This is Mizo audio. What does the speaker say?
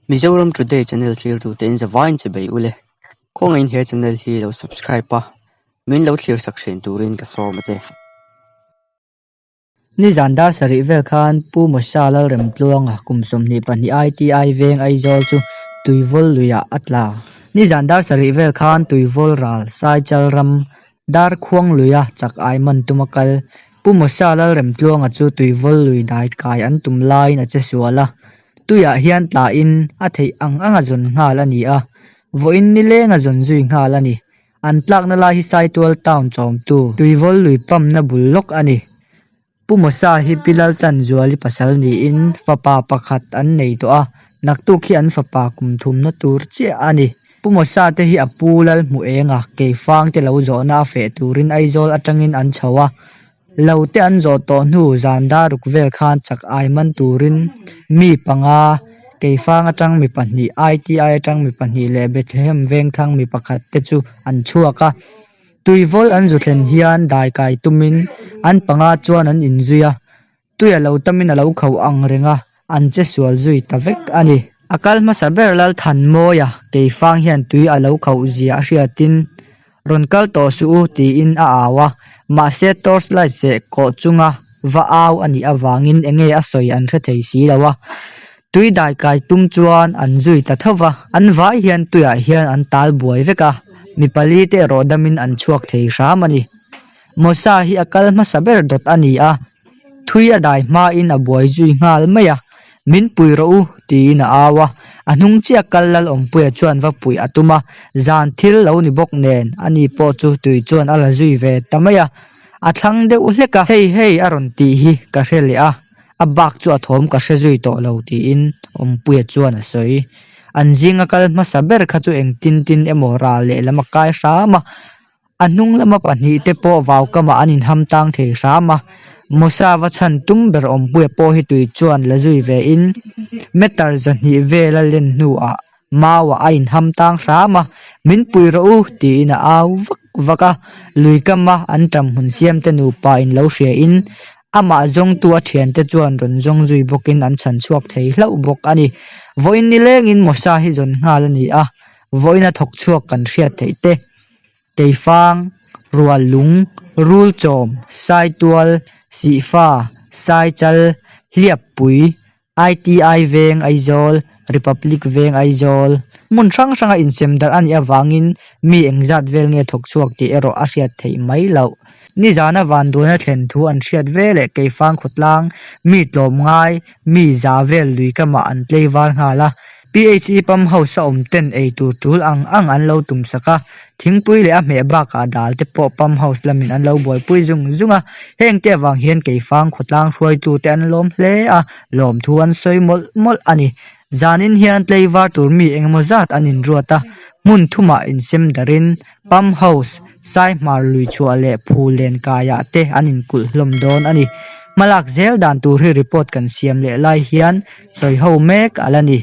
Mizoram Today channel thlirtute in zavaiin che bei ule. Khawngaihin he channel hi lo subscribe a, min lo thlir sak thin turin ka sawm a che. Nizan dar sarih vel khan Pu Mawsa Lalremtluanga kum 22 ITI veng Aizawl chu Tuivawl luiah a tla. Nizan dar sarih vel khan Tuivawl ral Saichal ram Darkhuang luia chak ai man tuma kal Pu Mawsa Lalremtluanga chu Tuivawl lui dai kai an tum laiin a che sual a. Tuiah hian tlain a theih ang anga zawn nghal a ni a, vawiin nileng a zawn zui nghal a ni. An tlakna lai hi Saitual town chawmtu Tuivawl lui pumpna bul lawk a ni. Pu Mawsa hi Pi Laltlanzuali pasal niin fapa pakhat an nei tawh a, naktuk hi an fapa kum thumna tur chiah a ni. Pu Mawsa te hi a pu Lalhmuenga keifang te lo zawhna a feh turin Aizawl atangin an chho a, Lo te an zawh tawh hnu zan daruk vel khan chak ai man turin mi panga, Keifang atang mi pahnih, ITI atang mi pahnih leh Bethlehem Vengthlang mi pakhat te chu an chhuak a. Tuivawl an zu thlen hian dai kai tumin an panga chuan an inzui a, tui a lo tamin a lo khauh ang reng a, an che sual zui ta vek a ni. A kal hmasa ber Lalthanmawia Keifang hian tui a lo khauh zia a hriatin Rawn kal tawh suh u tiin a au a, mahse torch light seh kawh chunga va au a nih avangin enge a sawi an hre thei si lo a. Tui dai kai tum chuan an zui ta tho va, an vai hian tuiah hian an tal buai vek a, mi pali te erawh damin an chhuak thei hram a ni. Mawsa hi a kal hmasa ber dawt a ni a, Thui a dai hmain a buai zui nghal mai a, Min pui rawh u, tiin a au a. A hnung chiah kal Lalawmpuia chuan va puih a tum a, zan thil lo ni bawk nen ani pawh chu tui chuan a la zui ve ta mai a. A thlang deuh hlek a, Hei hei a rawn tih hi ka hre leh a, a bak chu a thawm ka hre zui tawh lo, tiin Awmpuia chuan a sawi. An zinga kal hmasa ber kha chu engtin tin emaw ral lehlam a kai hram a, A hnung lama pahnih te pawh vau kamah an inham tang thei hram a, Mawsa va chhan tum ber awmpuia pawh hi tui chuan la zui ve in meter zahnih vela len hnuah mauah a inham tang hram a, Min pui rawh u tiin a au vak vak a, lui kama an ṭam hmun siam te nupa in lo hria in amah zawngtu a ṭhiante chuan rawn zawng zui bawkin an chhan chhuak thei hlauh bawk a ni. Vawiin nilengin Mawsa hi zawn nghal a ni a, vawiin a thawk chhuak kan hriat theih te. Keifang, Ruallung, Rulchawm, Saitual, Sihfa, Saichal, Hliappui, ITI Veng Aizawl, Republic Veng Aizawl. Hmun hrang hranga insem darh a nih avangin mi engzat vel nge thawk chhuak tih erawh a hriat theih mai loh. Nizana vanduaina thlen thu an hriat veleh Keifang khawtlang mi tlawm ngai mi za vel lui kamah an tlei var nghal a, PHE pump house a awm ten ei tur tul ang ang an lo tum sak a, thingpui leh a hmeh bakah dal te pawh pump house lamin an lo buaipui zung zung a, heng te avang hian Keifang khawtlang hruaitu te an lawm hle a, lawmthu an sawi mawlh mawlh a ni. Zanin hian tleivar tur mi engemaw zat an inruat a, hmun thumah insem darin pump house, Saihmar lui chhuah leh phul len kaiah te an inkulh hlawm dawn a ni. Hmalak zel dan tur hi report kan siam leh lai hian sawi ho mek a la ni.